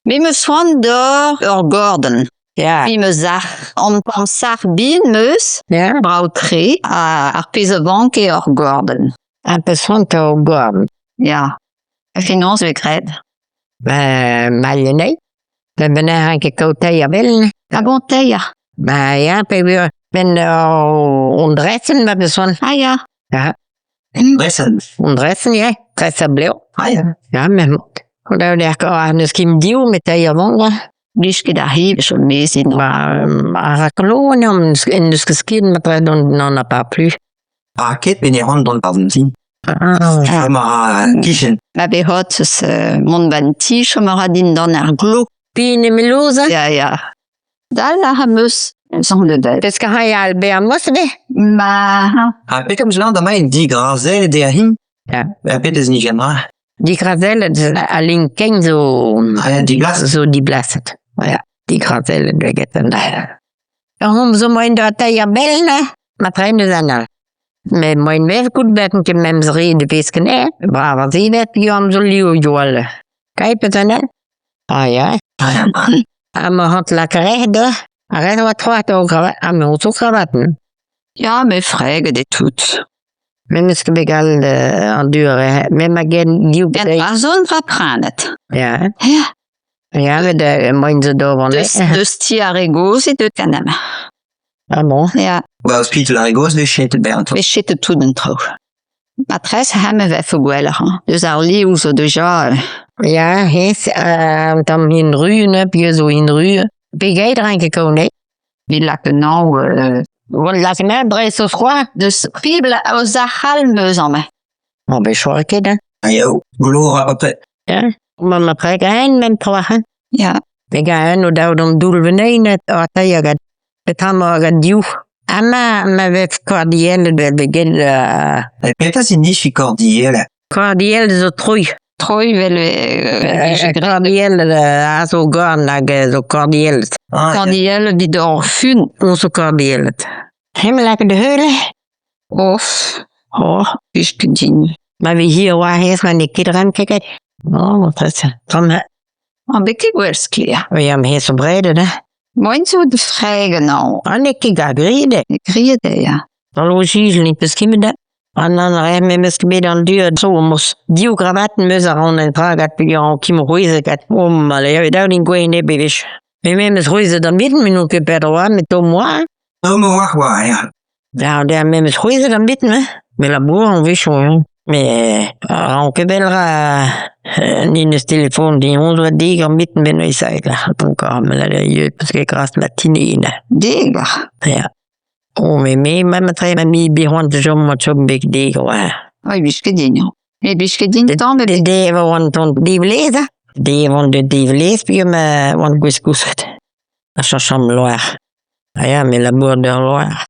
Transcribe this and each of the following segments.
Me 'meus c'hoant d'ober ur gordenn. Ya. Me 'meus sac'h an tamm sac'h bihan 'meus, Ya. brav-tre, ha ar pezh a vank eo ur gordenn. Ha peus c'hoant ur gordenn? Ya. Ha penaos e vez graet? Ben, mailh anezhi. Ben, ben ne ran ket kaout teir a-wel. Ah bon, teir? Ben ya, peogwir ben on dresenn ma peus c'hoant. Ah ya. Ya. Dresenn. On dresenn, ya. Tres a blev. Ah ya. Ya, mais ah, n'eus ket div met teir vont, quoi. Blij ket ar c'hi, chom mezin. Ba, ar raklo, en deus ket skin, ma n'en a pas plus. Ah, ket pe ne ran dont war an ti. Ah. Chom a ra kichen. Ma behot eus mont ban ti, chom a ra dindan ar glo. Pin emeloz, Ya, ya. Dal a am eus soñjet. Pesk a ray al bezañ mos ivez? Ma... Ha petra 'm eus lâret amañ digrazellet eo ar-hin? Ya. Ha pet eus nijen ra? Digrazellet al linkenn zo... Ah, diblaset. Zo diblaset. Ya, digrazellet eo get an Ur zo moaien da teir bell, ne? Ma tren eus an all. Met moaien vez goût bet ket memes re de pezh ken eo. Brav ar zivet, yoam zo liv yoal. Kai peus an all? Ah ya. Ha ma c'hoant lakaet da? Ar re oa troet o kravat, ha me zo kravatenn. Ya, me freget eo tout. Me 'meus ket bet gallet an dur me ma gen div Gant ar zon va prenet. Ya. Ya. Ya, met moaien zo d'ober Deus, deus ti ar re gozh e deut ganeomp. Ah bon? Ya. Ba ospital ar re gozh vez chetet berr an traoù. Vez chetet tout an traoù. Matresse ha me vefe gwelloc'h. Hein. Deus ar liv zo deja. Ya, hezh un tamm hin ru, ne, piv zo hin ru. Pegeit rank e kaout Evit lakaat anv Bon, lakaat anv dreist o froid. Deus pribl eus ar c'hall meus amañ. Bon, ben choa ket, hein. Aio, glor a bepred. Ya, ma ma preg ein men tra, hein. Ya. Me ga un o daou d'an doull venein a teir gant petra ma gant div. Ama ma vez kordiellet vel get uh... Petra signifie kordiellet? Kordiellet zo troi. Troi vel Kordiellet a zo gorn hag zo kordiellet. Ah, Kordiellet dit ur fun. On zo kordiellet. Hem lak de heule? Of. Oh. Blij ket din. Ma vi hir oa hezh ma n'eo ket ran ket. Oh, trese. Tamm An bet ket gwell sklaer. Oui, am hez zo bredet, hein. Moaien zo da fregañ anv. Ah, n'eo ket gagriet eo. Griet eo, ya. An lojij n'eo peus ket bet An an re memes ket bet an du a zo mos div gravatenn 'meus a ran en pragat peogwir an kim c'hwezek at oh ma eo dav din gwein nep e wech. Me memes c'hwezet an bitten me n'on ket pet oa met tomm oa. Tomm oa oa, ya. Ya, der memes c'hwezet an bitten, hein. Me labour an wechoù, hein. Me a ran ket bel ra ni neus telefon din on doa deg an bitten ben esaet là. Donc, me la peus ket gras matinée. Deg Ya. Oh, me me ma matre ma mi bet c'hoant da chom chom beg deg oa. Oi, blij ket din. Me blij ket din tamm ebet. De oan tont divlez, de oan de divlez puis ma oan gwez kousket. A chacham loar. Ah ya, me labour d'ur loar.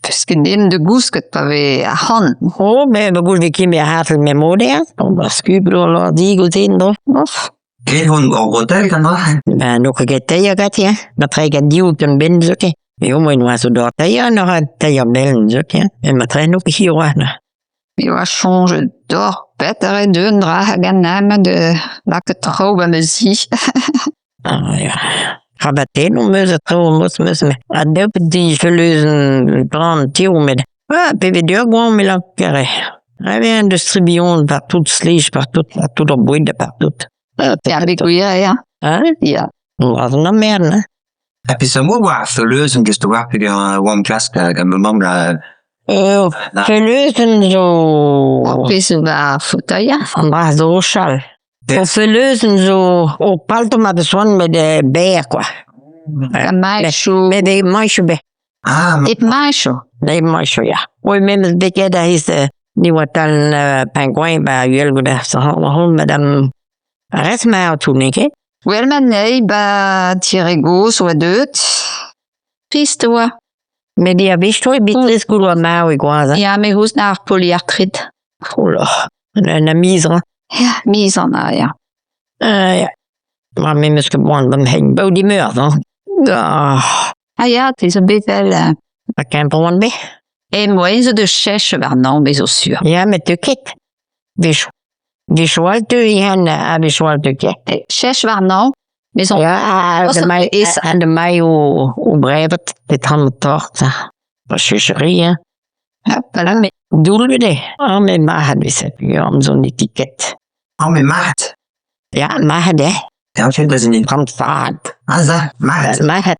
Peus ket den da gousket pa vez arc'hant. Oh, me ma goust ket me hartel me moder. Oh, ba skub ur loar digout en-dro. Ouf. Graet hon ur hotel gant Ben, n'o ket get teir ganti, hein. Ma tre gant div gant ben zoken. Eo moen oa zo d'or teir, n'aura teir bell zoken. Met ma tre n'o ket hir oa. Me oa soñjet d'or pet a re d'un dra hag an ama da lakaat traoù ba ma zi. Ah, ya. Rabatennoù 'meus ha traoù 'meus 'meus met a daou difeleuzenn plan tioù met ah pebet ur goañv me lakaere. Ah bien, distribuon partout, slej partout, partout ar boued partout. Ya, bet gwir, ya. Hein? Ya. Bras an emmerd, hein? Ha peseurt mod oa ar feuleuzenn just a-walc'h peogwir oamp klask gant ma mamm la... Feuleuzenn zo... Ar pezh zo ba fauteuil. An dra zo o chal. O feleuzenn zo o palto ma peus c'hoant met berr kwa. Mailhoù. Met e mailhoù bet. Ah, Hep mailhoù. E mailhoù, ya. Oui, memes bet ket a hiz ni oa tal pingouin ba uhel goude ar madame Rest ma aotrou, n'eo ket? Gwell ma anezhi ba ti re gozh oa deuet. Trist oa. Met ya, bech-tro eo bet trist goût oa marv e gwaz. Ya, me c'houz na ar poliartrit. Oh là, na miz ra. Ya, miz an a, ya. Ya. Ma me 'meus ket boan gant hein baou dimeurzh, hein. Ah. Ah ya, te zo bet vel... Ha kemper oan bet. E moaien zo da chech warnañ, me zo sur. Ya, met teu ket. Wech, wech all teu ihan ha wech all teu ket. Chech warnañ. Maison. Ya, ha de mai o brevet petra an tort. Ba chucherie, hein. Hop là, mais Doulvet eo. Ah, met marc'had veze. Ya, am zo an etiket. Ah, met marc'had. Ya, marc'had eo. Ya, ket da zen Gant fad. Ah, za, marc'had. Marc'had.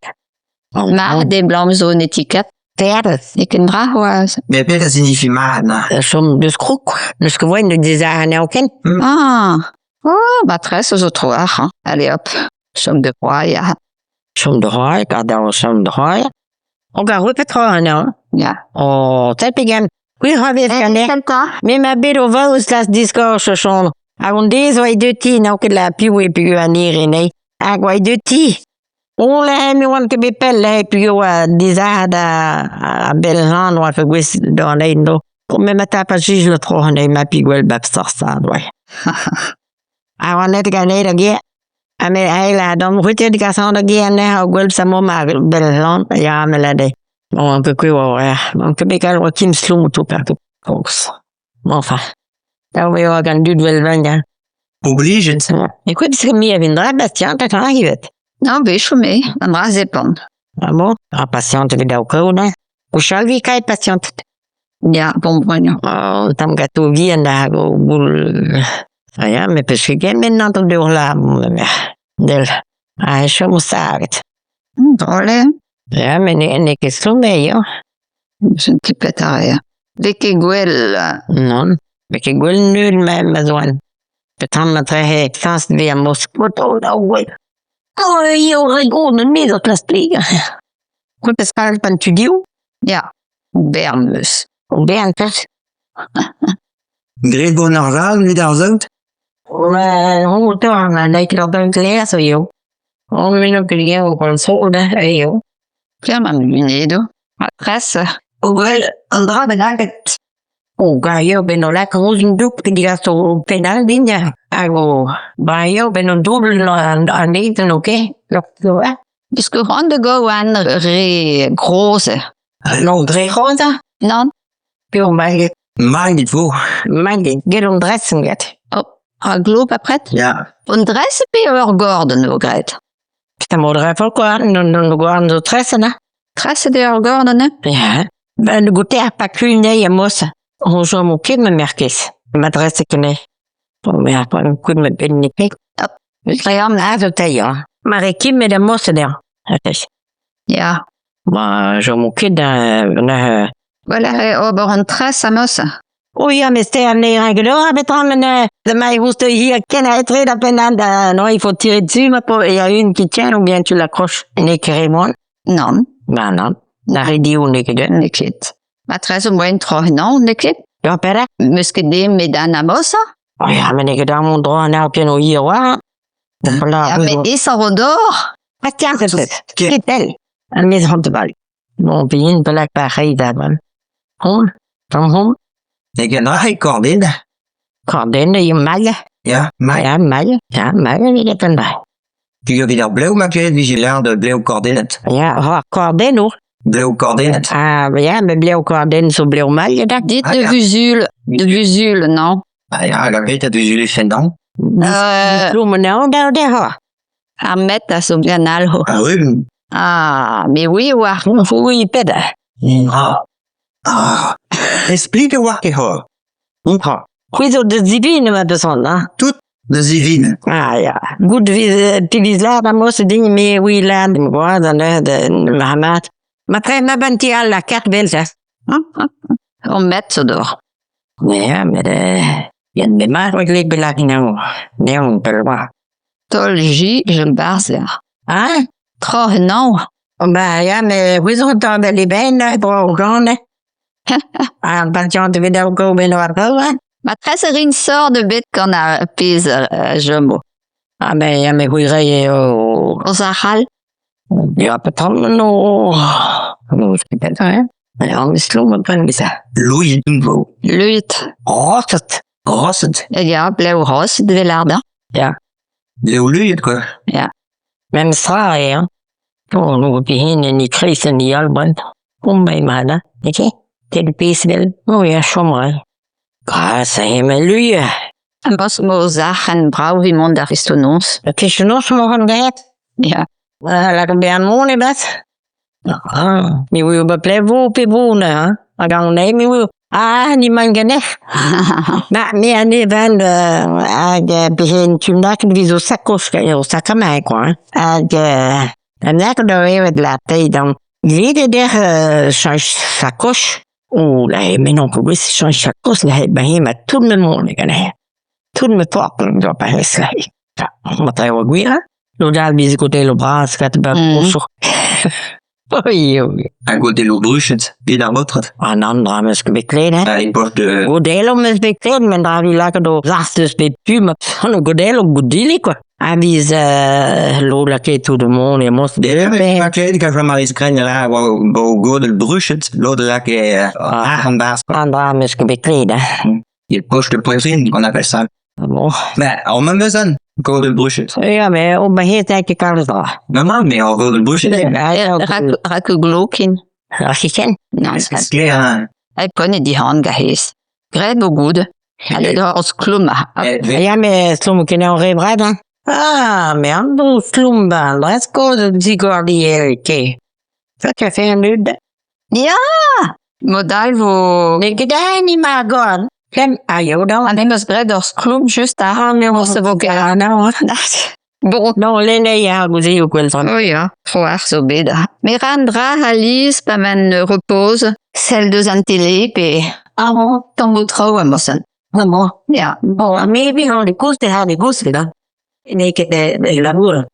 Marc'had eo blam zo an etiket. Perdez. N'eo ket bras c'hoazh. Met petra signifie marc'had, na? Chom deus krog. N'eus ket voen da dezhañ anezhañ ken. Ah, oh, ba tres zo tro ac'h, hein. Allez hop, chom de roi, ya. Chom de roi, gant chom de roi. On ga roet petra anezhañ. Ya. Oh, tel pegen. Gwir a vez ganeoc'h. Kentañ. Me ma bet o vaoz las diskor chon. Hag on dez oa deut ti n'eo ket la piv eo peogwir an ere anezhi. Hag oa deut ti. Oh leh me oan ket bet pell leh peogwir oa dezhaet a bell lan oa ket gouest d'an eil do. Me ma tap a jijl tro anezhi ma pi gwell bep sort oa. Ha oan aet ganet da gêr. Ha me ael a dam rutet gasan da gêr anezhañ ha gwell sa ma bell lan ya me la dezhi. Bon, un peu ket oa un peu bet kalz oa kim slow to partout. Forzh. Enfin. Dav eo hag an dud 'vel vent hein. Oblijet. Écoute, parce que me a vin dra Bastien, petra ivez? Non, bet chome, an dra zepant. Ah bon? Ar pasiant evit daou kaout, hein? Gwechall vi kaet pasianted. Ya, bon brognañ. Oh, tamm gato vihan da hag o boul. Ah ya, met peus ket kement an deur la, del. Ah, e chom savet. Drôle, hein? Ya, met n'eo ket sommeil, hein. Je ne sais pas ta Vez ket gwell. Non, vez ket gwell neud ma, ma zoan. Petra ma trehe fast ve am moskot oh, da gwell. Oh, eo re gont an mez o klas plegañ. Kout Pascal pan tudioù? Ya, bern meus. Bern peus? Graet gant ar sal evit ar saout? Well, on an ket ar daout zo eo. On meno ket eo gant sol eo. Pelec'h emañ lunedoù? Raktres. Well, an dra bennaket. O ga eo ben o lak roz un doub ket digas o penn din ya. Hag o ba eo ben an doubl an an ezen ok. Eus ket c'hoant da gaout re groze. Non, dre roza? Nann. P'eo maget. Maget vo. Maget, get an dressen get. Oh, ar glob apret? Ya. Un dres pe ur gordenn eo graet? Putain, mod refol quoi, non non gwarn zo tressen ha. Treset eo ur gordenn, hein? Ya. Ben goûter pa kulnei amos. On joue mon ket ma merkez. Ma dresse kene. Bon, mais après, un coup de me ben ket. Ream Ah, zo teir. Ma rekim met amos der. Ya. Ba, jo mo ket da na Voilà, e ober an tres amos. O ya, mais c'était un règle betra men de mai roust hier ken a etre da penn da non, il faut tirer dessus ma il y a une qui tient ou bien tu l'accroches. N'eo ket re moan. Nann, Ba nann. Na re dio n'eo ket n'eo ket. Ma tres o moen tro non, n'eo ket. Ya, perak? Meus ket dem met an amos. Oh ya, met n'eo ket ar mont droit an ken o hir oa. Ya, met es ar odor. Ah, tiens, peut-être. Ket tel. An mez rant bal. Bon, pegin pelak pa reiz da ban. Hon, tamm hon. N'eo ket an dra korden. Korden eo maille. Ya, maille. Ya, maille. Ya, maille evit an dra. Peogwir evit ar blev ma ket vije lâret blev kordennet. Ya, ha kordennoù. Blev kordennet. Ah, ya, met blev kordenn zo blev maille da. Dit Ah, de ya. vuzul, de vuzul, non? Ah ya, hag ar bet a vuzul fendan. Plomenau da dezhañ. Ar met a zo gant alho. Ah oui. Ah, mais oui, oar. Oui, peda. Ah. Ah. Explique war ket hor. Ha. C'hwi zo da zivin ma peus hein? Tout da zivin. Ah ya. Gout viz piviz lâret am eus din me oui lâret gwaz an da ma Ma tre ma ban ti all la kart vel-se. Ur met zo d'or. Ya, met yen bet mat oa glet belak n'eo. N'eo pell oa. Tol ji je barzher. Hein? Troc'h nañ. Ba ya, met c'hwi zo da le ben bro gant. Ar pasiant evit ar go ben war go, hein? Ma tres a rin sort bet gant ar pezh jomo. Ah ben ya, met c'hwi rei eo... Oz ar c'hall? Ya, petra no... No, ket hein? Ya, an slo ma pren bisa. Louis Dumbo. Luit. Rostet. Rostet. Ya, blev roset vel ardañ. Ya. Blev luiet, quoi. Ya. Mem stra eo, hein? Oh, no, bihan en e kreiz en e albrent. Oh, ma emañ, hein? Ok? Tel pezh vel. Oh, ya, chom ra. Gras a emañ luia. Barzh mo sac'henn brav evit mont d'ar festoù-noz. Festoù-noz emañ graet? Ya. Lakaat bezañ mont e-barzh? Ah, me 'ouio ba pelec'h 'vo pe vo neuze hein, hag an eil me 'ouio. Ah, n'emaint ganec'h. Ma, me aneval hag pe tu lakaet 'vit zo sakoch, eo sakamai quoi hein. Hag an lakaet da evet la teid Graet eo deoc'h cheñch sakoch? Oh là, me n'on ket gouest cheñch sakoch neuze, ba hemañ tout ma mont ganeoc'h. Tout ma forc'h zo pa rez neuze. Ma oa gwir hein? Lod all 'veze godelloù bras kat ba koñsour. Ha godelloù bruched evit ar baotred. An an dra 'meus ket bet klevet hein. Ah, e-poch de... Godelloù 'meus bet klevet met dra vi lakaet o zas deus bep tu ma godelloù godilli quoi. A viz lod lakaet tout mont e mos. Ma klevet ka Jean-Marie Skragn a oa bo godell bruched, lod lakae arc'hant barzh. An dra 'meus ket bet klevet hein. Il poche de poitrine qu'on appelle ça. Bon. Ben, on m'a besoin godell bruched. Ja, mais op ma heet ket kalz dra. Non, non, mais ur godell bruched eo. Rak glokin. Ar chichen? Non, Sklaer, hein. Hep konnet dihan gahez. Graet vo goud. Ha d'hor sklummañ. Ya, mais stlom ket an re brat, hein. Ah, mais an do stlom ba, brest kozh digor di ke. Ça tu as fait un lud? Ya! Mod all vo... N'eo ket aet ma gant. Klemm a eo da. Ha me 'meus graet ur skloum just ar me se vo ket. Bon. Non, lenn ar gouzeioù gwell Oh ya, c'hoar zo bet. Me ra an dra alies pa 'maen repoz, sell deus an tele pe Ah bon? tammoù traoù amañ. Ah bon? Ya. Bon, ha me evit an koust e c'hall gousket hein. N'eo ket e labour.